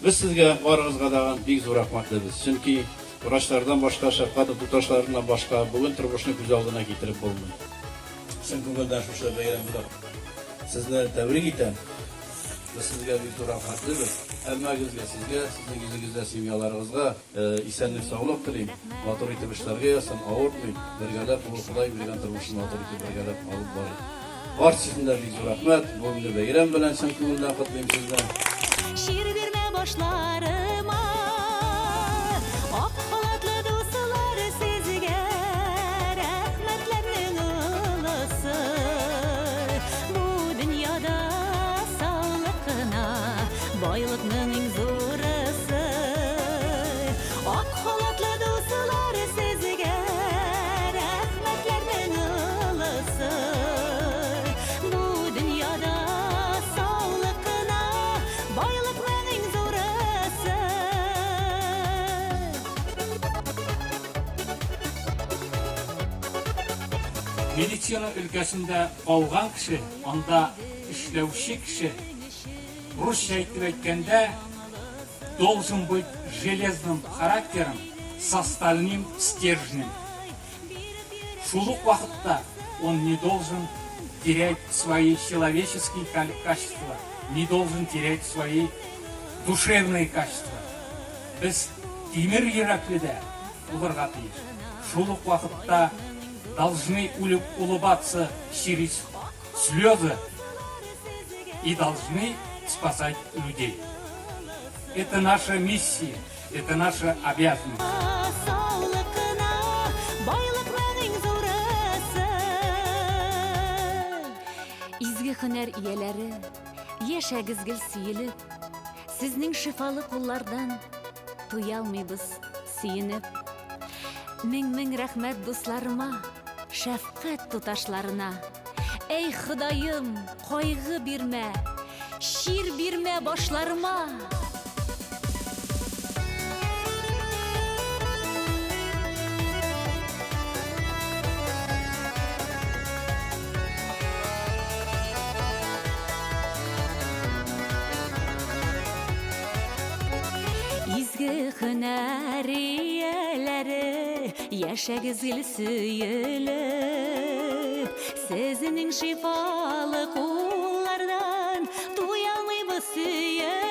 Без сезгә барыгызга да бик зур рәхмәтлебез, чөнки врачлардан башка, шәфкать туташларыннан башка бүген тормышны күз алдына китереп булмый. Чын күңелдән шушы бәйрәм белән сезне тәбрик итәм. Без сезгә бик зур рәхмәтлебез. Һәммәгезгә, сезгә, сезнең йөзегездә семьяларыгызга исәнлек-саулык телим. Матур итеп эшләргә язсын, авыртмый, бергәләп бу Ходай биргән тормышны матур итеп бергәләп алып барыйк. Барчасын да бик зур рәхмәт. Бүгенге бәйрәм белән чын күңелдән котлыйм сезне. Чир бирмә башларыма. Ак халатлы дуслар, сезгә рәхмәтләрнең олысы. Бу дөньяда саулык кына байлыкның иң зурысы. Ак халатлы дуслар, сезгә рәхмәтләрнең олысы. Бу дөньяда саулык кына байлыкның иң зурысы. Медицина өлкәсендә калган кеше, анда эшләүче кеше, русча итеп әйткәндә, должен быть железным характером со стальным стержнем. Шул ук вакытта он не должен терять свои человеческие качества, не должен терять свои душевные качества. Без тимер йөрәкле дә булырга тиеш. Шул ук вакытта должны улыбаться через слезы и должны спасать людей. Это наша миссия, это наша обязанность. Саулык кына байлыкның иң зурысы. Изге һөнәр ияләре, яшәгез гел сөелеп, Сезнең шифалы куллардан туялмыйбыз сөенеп. Мең-мең рәхмәт дусларыма, шәфкать туташларына. Әй, Ходаем, кайгы бирмә, чир бирмә башларыма! Изге һөнәр ияләре, яшәгез гел сөелеп. Сезнең шифалы куллардан туялмыйбыз сөелеп.